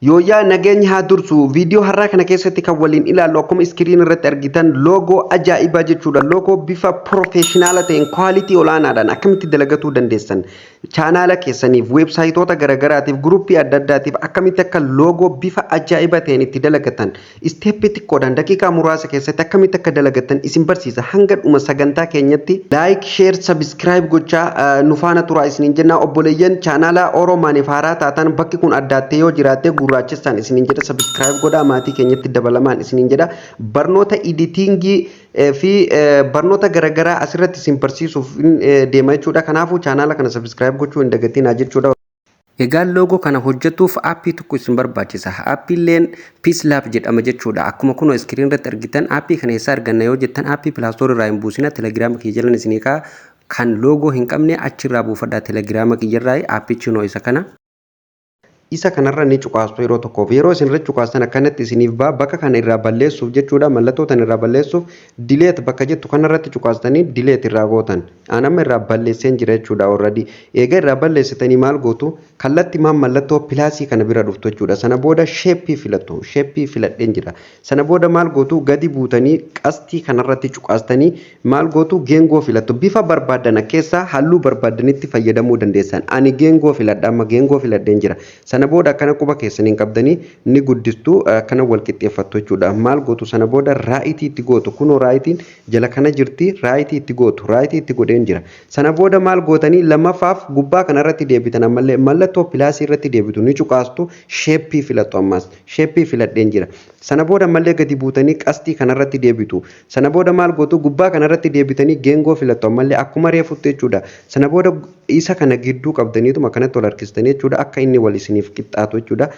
Yooyyaa, nageenya haa dursu. Viidiyoo har'aa kana keessatti kan waliin ilaallu, akkuma screen irratti argitan, loogoo ajaa'ibaa jechuudha. Loogoo bifa professional ta'een, quality olaanaadhaan akkamitti dalagatuu dandeessan, chaanaala keessaniif, weebsaayitoota garaagaraatiif, guruppii adda addaatiif akkamitti akka loogoo bifa ajaa'ibaa ta'een itti dalagatan, step xiqqoodhaan daqiiqaa muraasa keessatti akkamitti akka dalagatan isin barsiisa. Hanga dhuma sagantaa keenyatti like, share, subscribe gochaa nu faana turaa isiniin jenna. Obboleeyyan chaanaala Oromaaniif haaraa taatan, bakki kun addaattee yoo jiraatte gurraachessaan isiniin jedha, subscribe godhaa, maatii keenyatti dabalamaan isiniin jedha. Barnoota editing fi barnoota garaagaraa asirratti isin barsiisuuf deema jechuudha. Kanaafuu chaanaala kana subscribe gochuu hin dagatinaa jechuudha. Egaa loogoo kana hojjetuuf aappii tokko isin barbaachisa. Aappiilleen PixelLab jedhama jechuudha. Akkuma kunoo screen irratti argitan, aappii kana eessaa arganna yoo jettan, aappii Play Store irraa hin buusina, Telegiraama kiyya jalan isinii ka'a. Kan loogoo hin qabne achirraa buufadhaa, Telegiraama kiyyarraa. Aappichi noo isa kana. Isa kanarra ni cuqaastu yeroo tokkoof. Yeroo isin irra cuqaastan akkanatti isiniif ba'a. Bakka kana irraa balleessuuf jechuudha, mallattoo tan irraa balleessuuf delete bakka jettu kanarratti cuqaastanii delete irraa gootan. An amma irraa balleesseen jira jechuudha already. Eega irraa balleessitanii maal gootu? Kallatti maan mallattoo plus kana bira dhuftu jechuudha. Sana booda shape filattu. Shape filadheen jira. Sana booda maal gootu? Gadi buutanii qastii kanarratti cuqaastanii maal gootu? Geengoo filattu. Bifa barbaadan keessaa halluu barbaadanitti fayyadamuu dandeessan. Ani geengoo filadha, amma geengoo filadheen jira. Sana booda akkana quba keessaniin qabdanii ni guddistu, akkana wal qixxeeffattu jechuudha. Maal gootu? Sana booda right itti gootu. Kunoo rightiin jala kana jirti, right itti gootu. Right itti godheen jira. Sana booda maal gootanii? Lammaffaaf gubbaa kanarratti deebitan, ammallee mallattoo plus irratti deebitu, ni cuqaastu, shape filattu. Ammas shape filadheen jira. Sana booda ammallee gadi buutanii qastii kanarratti deebitu. Sana booda maal gootu? Gubbaa kanarratti deebitanii geengoo filattu, ammallee akkuma reefutti jechuudha. Sana booda isa kana gidduu qabdaniituma akkanatti wal harkistanii jechuudha, akka inni wal isiniif qixxaatu jechuudha.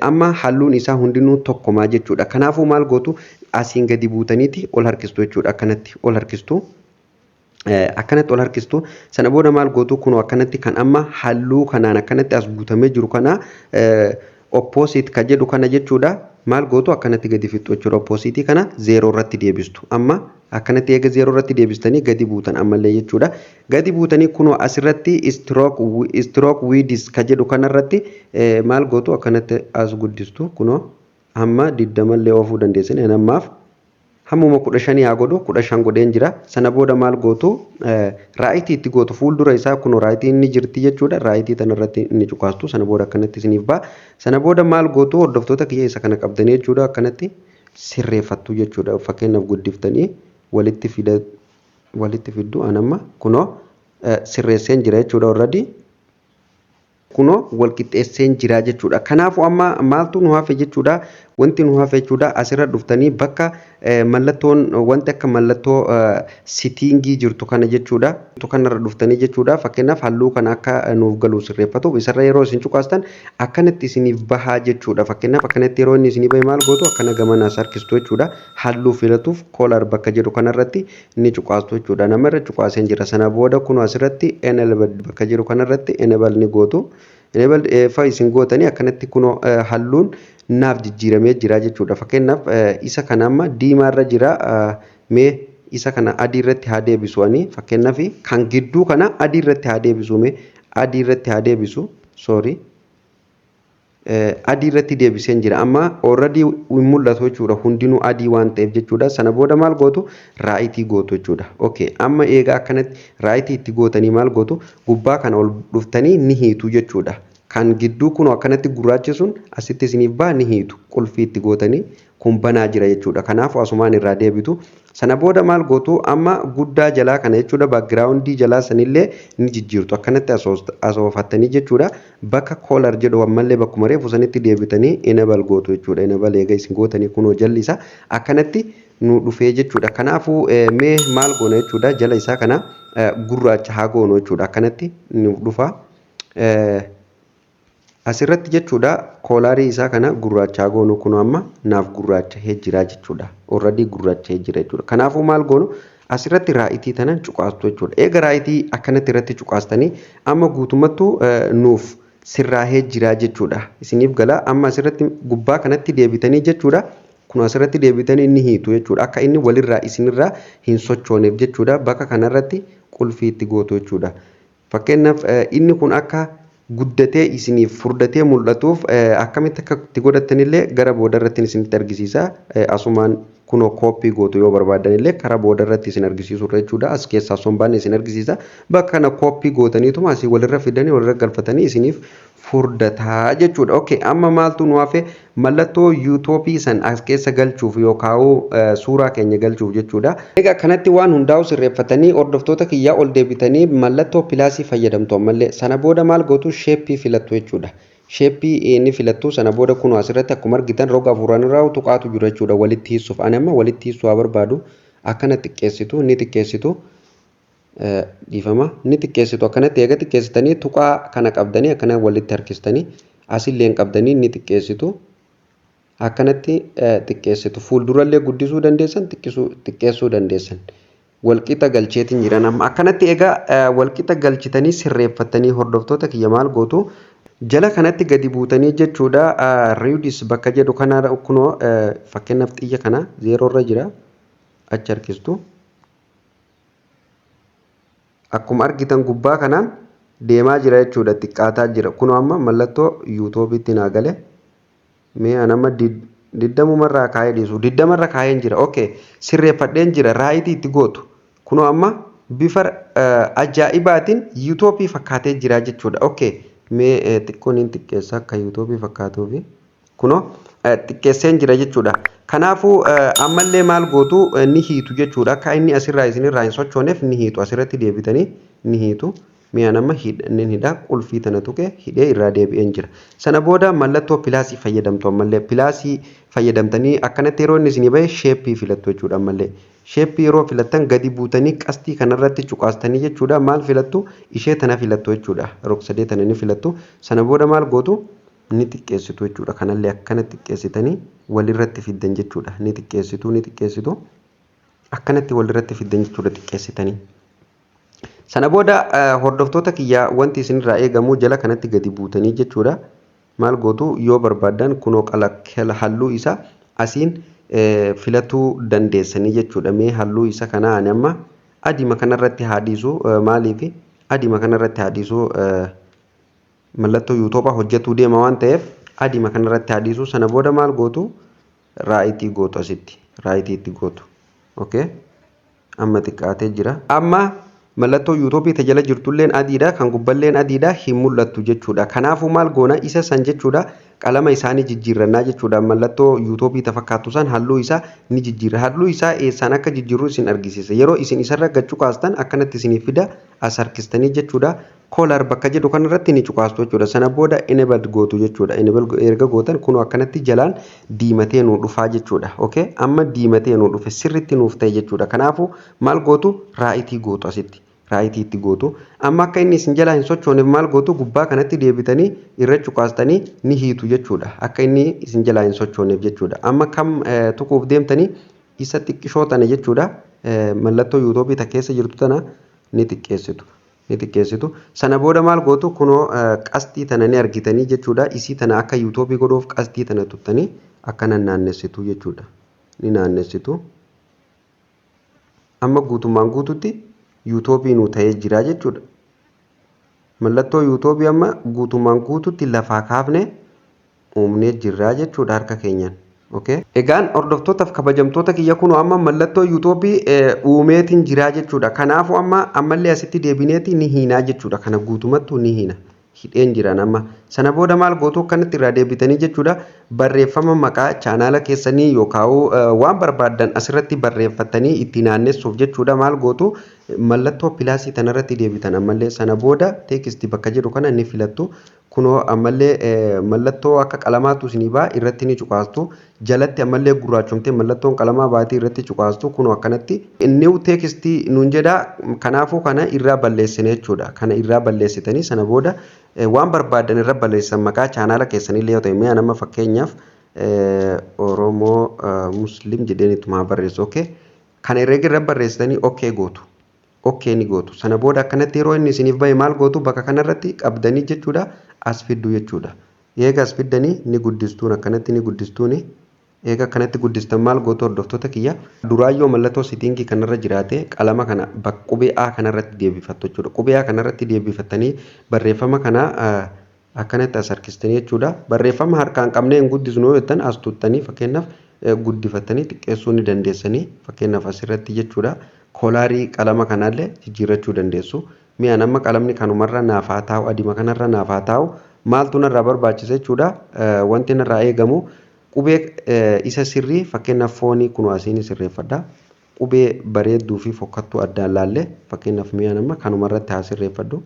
Amma halluun isaa hundinuu tokkomaa jechuudha. Kanaafuu maal gootu? Asiin gadi buutaniiti ol harkistu jechuudha. Akkanatti ol harkistu. Akkanatti ol harkistu. Sana booda maal gootu? Kunoo akkanatti kan amma halluu kanaan akkanatti as guutamee jiru kana, opacity ka jedhu kana jechuudha. Maal gootu? Akkanatti gadi fixxu jechuudha. Opacity kana zeeroo irratti deebistu. Amma akkanatti eega zeeroo irratti deebistanii gadi buutan ammallee jechuudha. Gadi buutanii kunoo asirratti stroke width ka jedhu kanarratti maal gootu? Akkanatti as guddistu. Kunoo hamma 20llee oofuu dandeessan. Ammaaf hammuma 15 haa godhu, 15 godheen jira. Sana booda maal gootu? Right itti gootu. Fuuldura isaa kunoo rightiin ni jirti jechuudha. Right tanarratti ni cuqaastu. Sana booda akkanatti isiniif ba'a. Sana booda maal gootu, hordoftoota kiyya? Isa kana qabdanii jechuudha, akkanatti sirreeffattu jechuudha. Fakkeenyaaf guddiftanii walitti fida, walitti fiddu. Anamma kunoo sirreesseen jira jechuudha already. Kunoo wal qixxeesseen jira jechuudha. Kanaafuu amma maaltu nu hafe jechuudha? Wanti nu hafe jechuudha, asirra dhuftanii bakka mallattoon wanti akka mallattoo setting jirtu kana jechuudha. Kanarra dhuftanii jechuudha. Fakkeenyaaf halluu kana akka nuuf galu sirreeffatuuf isarra yeroo isin cuqaastan akkanatti isiniif bahaa jechuudha. Fakkeenyaaf akkanatti yeroo inni isinii bahe maal gootu? Akkana gamanaas harkistu jechuudha. Halluu filatuuf color bakka jedhu kanarratti ni cuqaastu jechuudha. Namarra cuqaaseen jira. Sana booda kun asirratti enable bakka jedhu kanarratti enable ni gootu. Enable fa isin gootanii akkanatti kunoo halluun naaf jijjiiramee jira jechuudha. Fakkeenyaaf isa kana amma diimaarra jira, mee isa kana adii irratti haa deebisu ani. Fakkeenyaaf kan gidduu kana adii irratti haa deebisu, mee adii irratti haa deebisu, sorry. Adii irratti deebiseen jira. Amma already hin mul'atu jechuudha, hundinuu adii waan ta'eef jechuudha. Sana booda maal gootu? Right gootu jechuudha. Okay, amma eegaa akkanatti right itti gootanii maal gootu? Gubbaa kana ol dhuftanii ni hiitu jechuudha. Kan gidduu kun akkanatti gurraachi sun asitti isiniif ba'a, ni hiitu, qulfii itti gootanii kun banaa jira jechuudha. Kanaafuu asumaan irraa deebitu. Sana booda maal gootu? Amma guddaa jalaa kana jechuudha, background jalaa sanillee ni jijjiirtu, akkanatti asoofattanii jechuudha. Bakka color jedhu ammallee bakkuma reefu sanitti deebitanii enable gootu jechuudha. Enable eega isin gootanii kunoo jalli isaa akkanatti nu dhufee jechuudha. Kanaafuu mee maal goona jechuudha? Jala isaa kana gurraacha haa goonu jechuudha. Akkanatti nu dhufa. Asirratti jechuudha, color isaa kana gurraacha haa goonu. Kun amma naaf gurraachahee jira jechuudha. Already gurraachahee jira jechuudha. Kanaafuu maal goonu? Asirratti right tana cuqaastu jechuudha. Eega right akkanatti irratti cuqaastanii amma guutummattuu nuuf sirraahee jira jechuudha. Isiniif gala. Amma asirratti gubbaa kanatti deebitanii jechuudha. Kun asirratti deebitanii inni hiitu jechuudha. Akka inni walirraa isinirraa hin sochooneef jechuudha. Bakka kanarratti qulfii itti gootu jechuudha. Fakkeenyaaf inni kun akka Guddatee isiniif furdatee mul'atuuf akkamitti akka itti godhattanillee gara boodarratti isinitti argisiisa. Asumaan kunoo copy gootu, yoo barbaadanillee karaa boodarratti isin argisiisurra jechuudha. As keessaa osoo hin baanne isin argisiisa. Bakka kana copy gootaniituma asii walirra fidanii, walirra galfatanii isiniif furdataa jechuudha. Okay, amma maaltu nu hafe? Mallattoo YouTubeii san as keessa galchuuf yookaan suuraa keenya galchuuf jechuudha. Egaa kanatti waan hundaa'u sirreeffatanii, hordoftoota kiyyaa, ol deebitanii mallattoo plusii fayyadamtu ammallee. Sana booda maal gootu? Shapeii filattu jechuudha. Shapeii ni filattu. Sana booda kunoo asirratti akkuma argitan roga afuran irraa tuqaatu jira jechuudha walitti hiisuuf. Ani amma walitti hiisuu haa barbaadu. Akkana xiqqeessitu, ni xiqqeessitu. Dhiifama, ni xiqqeessitu. Akkanatti eega xiqqeessitanii, tuqaa kana qabdanii akkana walitti harkistanii, asillee qabdanii ni xiqqeessitu. Akkanatti xiqqeessitu. Fuuldurallee guddisuu dandeessan, xiqqeessuu dandeessan. Walqixa galcheetiin jiran amma. Akkanatti egaa walqixa galchitanii sirreeffatanii, hordoftoota kiyya, maal gootu? Jala kanatti gadi buutanii jechuudha, radius bakka jedhu kana kunoo fakkeenyaaf xiyya kana zeeroo irra jira, achi harkistu. Akkuma argitan gubbaa kanaan deemaa jira jechuudha, xiqqaataa jira. Kunoo amma mallattoo YouTubeitti naa gale. Mee an amma 20rraa kaa'ee dhiisu, 20rra kaa'een jira. Okay, sirreeffadheen jira. Rightii itti gootu. Kunoo amma bifa ajaa'ibaatiin YouTubeii fakkaatee jira jechuudha. Okay, mee xiqqoon hin xiqqeessa akka YouTubeii fakkaatuufi. Kunoo xiqqeesseen jira jechuudha. Kanaafuu ammallee maal gootu? Ni hiitu jechuudha. Akka inni asirraa isinirraa hin sochooneef ni hiitu. Asirratti deebitanii ni hiitu. Mi'a nama ni hidha, qulfii tana tuqe, hidhee irraa deebi'een jira. Sana booda mallattoo plusii fayyadamtu ammallee. Plusii fayyadamtanii akkanatti yeroo inni isinii bahe, shapeii filattu jechuudha ammallee. Shapeii yeroo filattan, gadi buutanii qastii kanarratti cuqaastanii jechuudha. Maal filattu? Ishee tana filattu jechuudha. Rog-sadee tana ni filattu. Sana booda maal gootu? Ni xiqqeessitu jechuudha. Kanallee akkana xiqqeessitanii walirratti fiddan jechuudha. Ni xiqqeessitu, ni xiqqeessitu. Akkanatti walirratti fiddan jechuudha xiqqeessitanii. Sana booda, hordoftoota kiyyaa, wanti isinirraa eegamu jala kanatti gadi buutanii jechuudha. Maal gootu? Yoo barbaaddan kunoo halluu isaa asiin filatuu dandeessanii jechuudha. Mee halluu isa kanaa ani amma adima kanarratti haa dhiisu. Maaliif adima kanarratti haa dhiisu? Mallattoo YouTubeaa hojjetuu deema waan ta'eef adima kanarratti haa dhiisu. Sana booda maal gootu? Rightii gootu asitti. Rightii itti gootu. Okay. Amma xiqqaatee jira. Amma mallattoo YouTubeii ta jala jirtulleen adiidha, kan gubballeen adiidha, hin mul'attu jechuudha. Kanaafuu maal goona? Isa san jechuudha, qalama isaanii jijjiirrannaa jechuudha. Mallattoo YouTubeii ta fakkaattu san halluu isaa ni jijjiirra. Halluu isaa eessaan akka jijjiirru isin argisiisa. Yeroo isin isarra gad cuqaastan akkanatti isiniif fida. As harkistanii jechuudha. Color bakka jedhu kanarratti ni cuqaastu jechuudha. Sana booda enable gootu jechuudha. Enable erga gootan, kunoo akkanatti jalaan diimatee nuu dhufaa jechuudha. Okay? Amma diimatee nuu dhufe, sirritti nuuf ta'e jechuudha. Kanaafuu maal gootu? Rightii gootu asitti. Rightii itti gootu. Amma akka inni isin jalaa hin sochooneef maal gootu? Gubbaa kanatti deebitanii irra cuqaastanii ni hiitu jechuudha. Akka inni isin jalaa hin sochooneef jechuudha. Amma kam tuquuf deemtanii? Isa xiqqishoo tana jechuudha. Mallattoo YouTubeii ta keessa jirtu tana ni xiqqeessitu. Ni xiqqeessitu. Sana booda maal gootu? Kunoo qasxii tana ni argitanii jechuudha. Isii tana akka YouTubeii godhuuf qasxii tana tuttanii akkana naannessitu jechuudha. Ni naannessitu. Amma guutummaan guututti YouTubeii nuu ta'ee jira jechuudha. Mallattoo YouTubeii amma guutummaan guututti lafaa kaafne uumnee jirra jechuudha harka keenyaan. Okay. Egaan hordoftootaaf kabajamtoota kiyya, kunoo amma mallattoo YouTubeii uumeetiin jiraa jechuudha. Kanaafuu amma ammallee asitti deebineeti ni hiinaa jechuudha. Kana guutumattuu ni hiina. Hidheen jiran amma. Sana booda maal gootu? Akkanatti irraa deebitanii jechuudha. Barreeffama maqaa chaanaala keessanii yookaan waan barbaaddan asirratti barreeffatanii itti naannessuuf jechuudha. Maal gootu? Mallattoo plusii tanarratti deebitan ammallee. Sana booda text bakka jedhu kana ni filattu. Kunoo ammallee mallattoo akka qalamaatu isinii ba'a, irratti ni cuqaastu. Jalatti ammallee gurraachomtee mallattoon qalamaa baatii, irratti cuqaastu. Kunoo akkanatti new text nuun jedha. Kanaafuu kana irraa balleessine jechuudha. Kana irraa balleessitanii, sana booda waan barbaadan irra balleessan, maqaa chaanaala keessanillee yoo ta'e. Mi'a nama fakkeenyaaf Oromoo Muslim jedheen ittuma barreessu. Okay, kana herreega irra barreessitanii okay gootu. Okay ni gootu. Sana booda akkanatti yeroo inni isiniif bahe maal gootu? Bakka kanarratti qabdanii jechuudha, as fiddu jechuudha. Eega as fiddanii ni guddistuun, akkanatti ni guddistuuni. Eega akkanatti guddistan maal gootu, hordoftoota kiyya? Duraayyoo mallattoo settingii kanarra jiraate, qalama kana bakka qubee A kanarratti deebifattu jechuudha. Qubee A kanarratti deebifattanii barreeffama kana Akkanatti as harkistanii jechuudha. Barreeffama harkaan qabnee hin guddisnu yoo jettan, as tuttanii fakkeenyaaf guddifattanii xiqqeessuu ni dandeessanii, fakkeenyaaf asirratti jechuudha. Colorii qalama kanallee jijjiirrachuu dandeessu. Mi'a nama qalamni kanumarra naaf haa taa'u, adima kanarra naaf haa taa'u. Maaltu narraa barbaachisa jechuudha? Wanti narraa eegamu qubee isa sirrii, fakkeenyaaf foonii kun asiin sirreeffadha. Qubee bareedduu fi fokkattuu addaan laallee, fakkeenyaaf mi'a nama kanumarratti haa sirreeffadhu.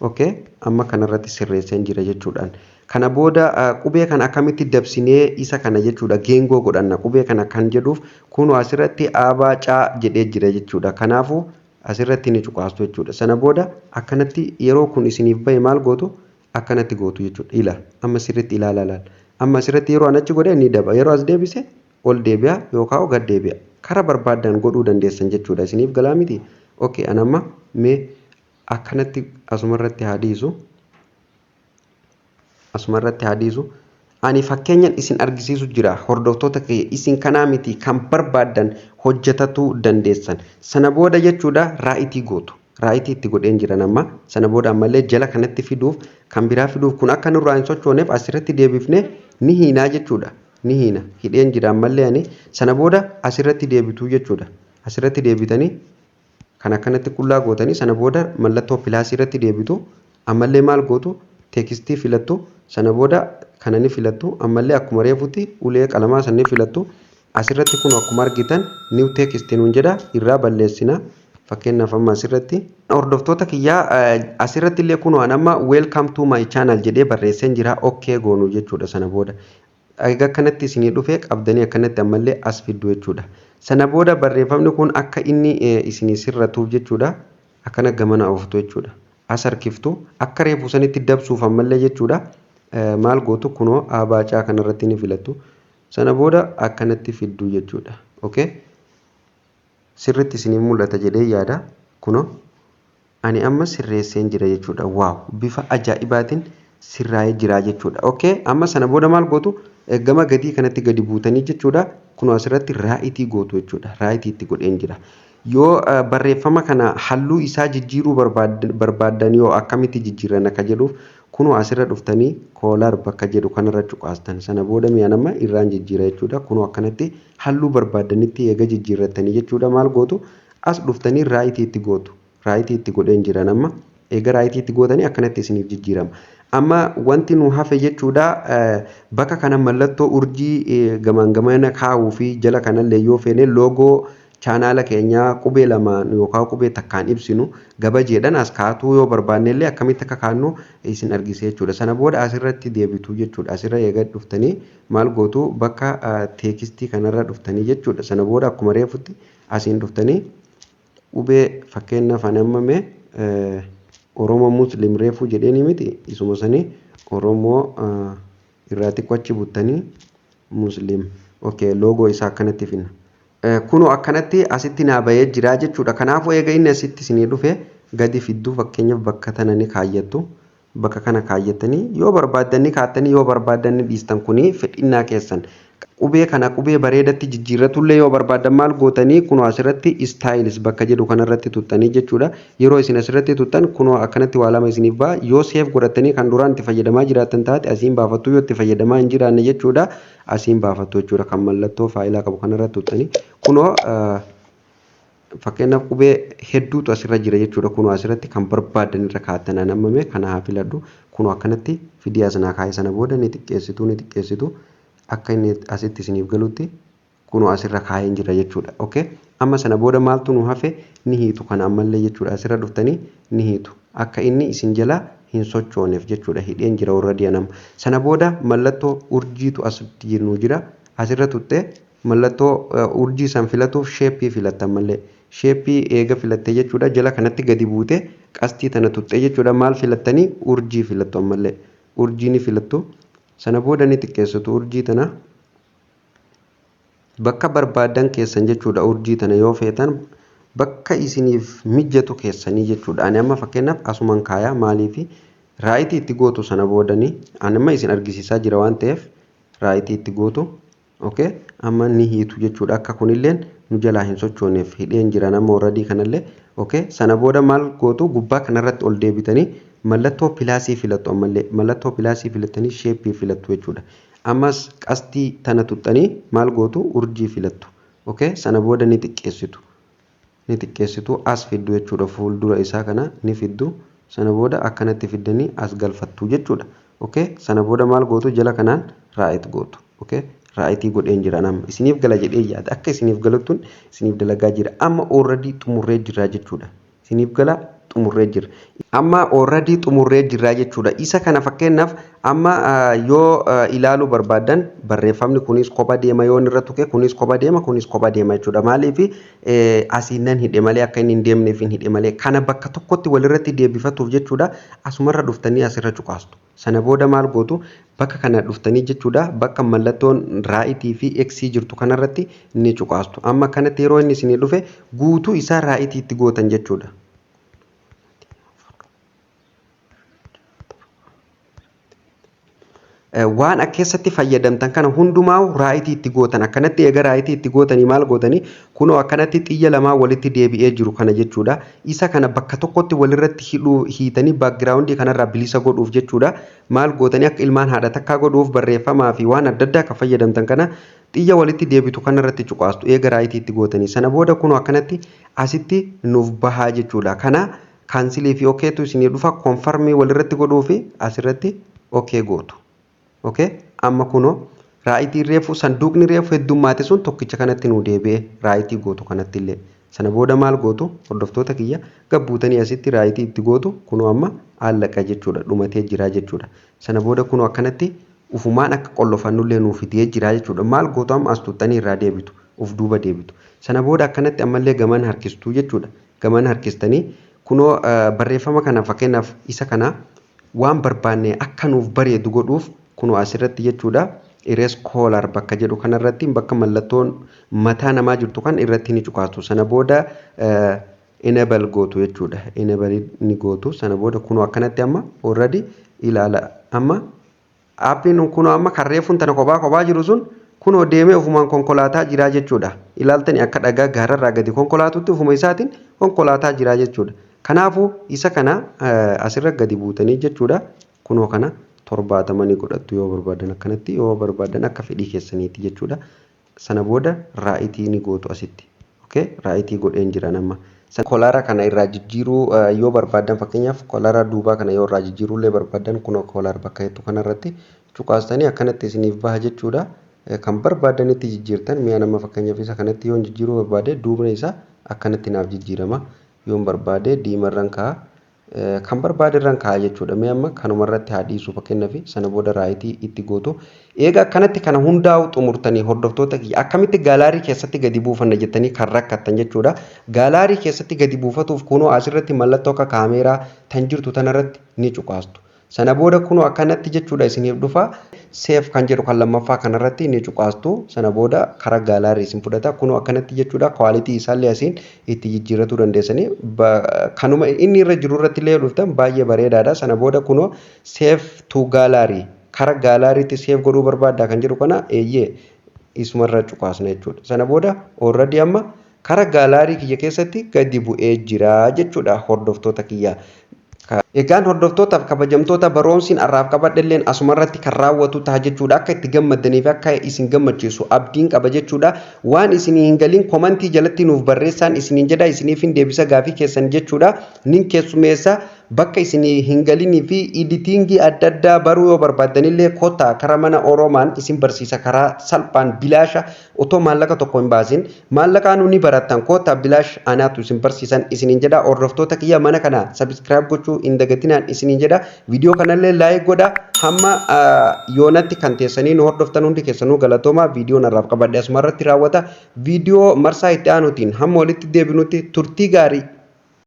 Okay, amma kanarratti sirreesseen jira jechuudhaan. Kana booda qubee kana akkamitti dabsinee isa kana jechuudha geengoo godhanna qubee kana kan jedhuuf, kunoo asirratti aabaa caa jedhee jira jechuudha. Kanaafuu asirratti ni cuqaastu jechuudha. Sana booda akkanatti yeroo kun isiniif bahe maal gootu? Akkanatti gootu jechuudha. Ila amma sirriitti ilaala laala. Amma asirratti yeroo an achi godhe ni daba. Yeroo as deebise ol deebi'a yookaan gad deebi'a. Kara barbaaddan godhuu dandeessan jechuudha. Isiniif galaa miti? Okay, an amma mee akkanatti asumarratti haa dhiisu. Asumarratti haa dhiisu. Ani fakkeenyan isin argisiisu jira, hordoftoota kiyya. Isin kanaa miti, kan barbaaddan hojjetatuu dandeessan. Sana booda jechuudha rightii gootu. Rightii itti godheen jira nama. Sana booda ammallee jala kanatti fiduuf, kan biraa fiduuf, kun akka nurraa hin sochooneef asirratti deebifnee ni hiinaa jechuudha. Ni hiina. Hidheen jira ammallee ani. Sana booda asirratti deebituu jechuudha. Asirratti deebitanii kan akkanatti qullaa gootanii, sana booda mallattoo plusii irratti deebitu. Ammallee maal gootu? Textii filattu. Sana booda kana ni filattu. Ammallee akkuma reefutti ulee qalamaa san ni filattu. Asirratti kun akkuma argitan "new text" nuun jedha, irraa balleessina. Fakkeenyaaf amma asirratti, hordoftoota kiyyaa, asirratti illee kun waan amma "welcome to my channel" jedhee barreesseen jira. Okay goonu jechuudha. Sana booda egaa akkanatti isinii dhufe qabdanii akkanatti ammallee as fiddu jechuudha. Sana booda barreeffamni kun akka inni isinii sirratuuf jechuudha, akkana gamana ooftu jechuudha. As harkiftu. Akka reefu sanitti dabsuuf ammallee jechuudha. Maal gootu? Kunoo abaacaa kanarratti ni filattu. Sana booda akkanatti fidduu jechuudha. Okay? Sirriitti isinii mul'ata jedhee yaada. Kunoo ani amma sirreesseen jira jechuudha. Wow, bifa ajaa'ibaatiin sirraa'ee jira jechuudha. Okay, amma sana booda maal gootu? Gama gadii kanatti gadi buutanii jechuudha. Kunoo asirratti rightii gootu jechuudha. Rightii itti godheen jira. Yoo barreeffama kana halluu isaa jijjiiruu barbaaddan yoo akkamitti jijjiiran akka jedhuuf, kunoo asirra dhuftanii color bakka jedhu kanarra cuqaastan. Sana booda mi'a nama irraan jijjiira jechuudha. Kunoo akkanatti halluu barbaaddanitti eega jijjiirrattanii jechuudha, maal gootu? As dhuftanii rightii itti gootu. Rightii itti godheen jira nama. Eega rightii itti gootanii akkanatti isiniif jijjiirama. Amma wanti nu hafe jechuudha, bakka kana mallattoo urjii gamaan gamana kaa'uu fi jala kanallee yoo feene logo channela keenyaa qubee lamaan yookaan qubee takkaan ibsinu gabajeedhaan as kaa'atuu yoo barbaanne illee akkamitti akka kaa'annu isin argisiisa jechuudha. Sana booda asirratti deebitu jechuudha. Asirra eega dhuftanii maal gootu? Bakka textii kanarra dhuftanii jechuudha. Sana booda akkuma reefutti asiin dhuftanii qubee, fakkeenyaaf ani amma mee Oromoo Muslim reefuu jedheeni miti, isuma sanii Oromoo irraa xiqqoo achi buttanii Muslim. Okay, logo isaa akkanatti finna. Kunoo akkanatti asitti naa bahee jira jechuudha. Kanaafuu eega inni asitti isinii dhufe gadi fidduu, fakkeenyaaf bakka tana ni kaayyattu. Bakka kana kaayyattanii yoo barbaaddan ni kaattanii, yoo barbaaddan ni dhiistan, kuni fedhinnaa keessan. Qubee kana qubee bareedatti jijjiirratullee yoo barbaaddan maal gootanii? Kunoo asirratti "styles" bakka jedhu kanarratti tuttanii jechuudha. Yeroo isin asirratti tuttan kunoo akkanatti waa lama isiniif ba'a. Yoo save godhattanii kan duraan itti fayyadamaa jiraattan taate asiin baafattu, yoo itti fayyadamaa hin jiraanne jechuudha asiin baafattu jechuudha. Kan mallattoo faayilaa qabu kanarratti tuttanii kunoo fakkeenyaaf qubee hedduutu asirra jira jechuudha. Kunoo asirratti kan barbaadan irra kaa'attan. An amma mee kana haa filadhu. Kunoo akkanatti fidii as naa kaa'e. Sana booda ni xiqqeessitu, ni xiqqeessitu, akka inni asitti isiniif galutti kunoo asirra kaa'een jira jechuudha. Okay? Amma sana booda maaltu nu hafe? Ni hiitu kana ammallee jechuudha. Asirra dhuftanii ni hiitu. Akka inni isin jala hin sochooneef jechuudha. Hidheen jira warra nama. Sana booda mallattoo urjiitu asitti nu jira. Asirra tuttee mallattoo urjii san filatuuf shapeii filattan malee. Shapeii eega filattee jechuudha, jala kanatti gadi buute qastii tana tuttee jechuudha, maal filattanii? Urjii filattu ammallee. Urjii ni filattu. Sana booda ni xiqqeessitu urjii tana. Bakka barbaadan keessan jechuudha, urjii tana yoo feetan bakka isiniif mijatu keessanii jechuudha. Ani amma fakkeenyaaf asuman kaayaa. Maaliifi? Rightii itti gootu. Sana boodanii ani amma isin argisiisaa jira waan ta'eef rightii itti gootu. Okay, amma ni hiitu jechuudha, akka kunilleen nu jalaa hin sochooneef hidheen jira nama already kanallee. Okay, sana booda maal gootu? Gubbaa kanarratti ol deebitanii mallattoo plusii filattu. Ammallee mallattoo plusii filattanii shapeii filattu jechuudha. Ammas qastii tana tuxxanii maal gootu? Urjii filattu. Okay, sana booda ni xiqqeessitu. Ni xiqqeessitu, as fiddu jechuudha. Fuuldura isaa kana ni fiddu. Sana booda akkanatti fiddanii as galfattu jechuudha. Okay, sana booda maal gootu? Jala kanaan right gootu. Okay, rightii godheen jira nama. Isiniif gala jedhee yaada. Akka isiniif galuttuun isiniif dalagaa jira. Amma already xumurree jira jechuudha. Isiniif gala, xumurree jira. Amma already xumurree jirra jechuudha. Isa kana fakkeenyaaf amma yoo ilaaluu barbaaddan, barreeffamni kunis kopha deema yoo inni irra tuqe, kunis kopha deema, kunis kopha deema jechuudha. Maaliif? Asiin nan hidhe malee, akka inni hin deemneef hin hidhe malee. Kana bakka tokkotti walirratti deebifatuuf jechuudha. Asumarra dhuftanii asirra cuqaastu. Sana booda maal gootu? Bakka kana dhuftanii jechuudha. Bakka mallattoon rightii fi Xii jirtu kanarratti ni cuqaastu. Amma kanatti yeroo inni isinii dhufe guutuu isaa rightii itti gootan jechuudha. Waan keessatti fayyadamtan kana hundumaa rightii itti gootan. Akkanatti eega rightii itti gootanii maal gootanii? Kunoo akkanatti xiyya lamaa walitti deebi'ee jiru kana jechuudha. Isa kana bakka tokkotti walirratti hidhuu, hiitanii backgroundii kanarraa bilisa godhuuf jechuudha. Maal gootanii? Akka ilmaan haadha takkaa godhuuf barreeffamaa fi waan adda addaa kan fayyadamtan kana xiyya walitti deebitu kanarratti cuqaastu eega rightii itti gootanii. Sana booda kunoo akkanatti asitti nuuf bahaa jechuudha. Kana cancelii fi okaytu isinii dhufa. Confirmii walirratti godhuu fi asirratti okay gootu. Okay, amma kunoo rightii reefu, sanduuqni reefu heddummaate sun tokkicha kanatti nuu deebi'e. Rightii gootu kanatti illee. Sana booda maal gootu, hordoftoota kiyya? Gabbuutanii asitti rightii itti gootu. Kunoo amma allaqa jechuudha, dhumatee jira jechuudha. Sana booda kunoo akkanatti ufumaan akka qollofannullee nuu fidee jira jechuudha. Maal gootu amma? As tuttanii irraa deebitu, uf duuba deebitu. Sana booda akkanatti ammallee gaman harkistuu jechuudha. Gaman harkistanii kunoo barreeffama kana, fakkeenyaaf isa kana waan barbaanne akka nuuf bareedu godhuuf kunoo asirratti jechuudha. Erase color bakka jedhu kanarratti, bakka mallattoon mataa namaa jirtu kan irratti ni cuqaastu. Sana booda enable gootu jechuudha. Enable ni gootu. Sana booda kunoo akkanatti amma already ilaala. Amma appiin kunoo amma kan reefuun tana kophaa kophaa jiru sun kunoo deemee ofumaan konkolaataa jira jechuudha. Ilaaltanii, akka dhagaa gaararraa gadi konkolaatutti ofuma isaatiin konkolaataa jira jechuudha. Kanaafuu isa kana asirra gadi buutanii jechuudha. Kunoo kana 70 ni godhattu yoo barbaadan, akkanatti yoo barbaadan, akka fedhii keessaniiti jechuudha. Sana booda rightii ni gootu asitti. Okay, rightii godheen jira nama. Colora kana irraa jijjiiruu yoo barbaadan, fakkeenyaaf colora duubaa kana yoo irraa jijjiiruu illee barbaadan, kunoo color bakka jettu kanarratti cuqaastanii akkanatti isiniif baha jechuudha. Kan barbaadanitti jijjiirtan. Mi'a nama fakkeenyaaf isa kanatti yoon jijjiiruu barbaade, duubni isaa akkanatti naaf jijjiirama. Yoon barbaade diimarran kaa'a. Kan barbaade irraan kaa'a jechuudha. Mee amma kanumarratti haa dhiisu fakkeenyaaf. Sana booda rightii itti gootu. Eega akkanatti kana hundaa'u xumurtanii, hordoftoota kiyya, akkamitti gallery keessatti gadi buufanna jettanii kan rakkattan jechuudha. Gallery keessatti gadi buufatuuf kunoo asirratti mallattoo akka kaameeraa tan jirtu tanarratti ni cuqaastu. Sana booda kunoo akkanatti jechuudha isiniif dhufa. Save kan jedhu kan lammaffaa kanarratti ni cuqaastu. Sana booda karaa gallery isin fudhata. Kunoo akkanatti jechuudha, quality isaallee asiin itti jijjiirratuu dandeessanii. Kanuma inni irra jiru irratti illee dhuftan baay'ee bareedaadha. Sana booda kunoo save to gallery, karaa galleryitti save godhuu barbaadda kan jedhu kana eeyyee isumarra cuqaasna jechuudha. Sana booda already amma karaa gallery kiyya keessatti gadi bu'ee jira jechuudha, hordoftoota kiyya. Egaan hordoftootaaf kabajamtoota, barumsiin har'aaf qabadhe asumarratti kan raawwatu ta'a jechuudha. Akka itti gammaddanii fi akka isin gammachiisu abdiin qaba jechuudha. Waan isinii hin galin commentii jalatti nuuf barreessaan isiniin jedha, isiniif hin deebisa gaafii keessan jechuudha. Nin keessumeessa. Bakka isinii hin galinii fi editingii adda addaa baruu yoo barbaaddanillee kottaa karaa mana Oromaan isin barsiisa karaa salphaan, bilaasha, otoo maallaqa tokko hin baasin. Maallaqaa ni barattan, kottaa, bilaash anaatu isin barsiisan isiniin jedha. Hordoftoota kiyya, mana kana subscribe gochuu hin dagatinaan isiniin jedha. Viidiyoo kanallee like godha. Hamma yoonatti kan teessanii nu hordoftan hundi keessanuu galatooma. Viidiyoon har'aaf qabadhe asumarratti raawwata. Viidiyoo marsaa itti aanutiin hamma walitti deebinutti turtii gaarii.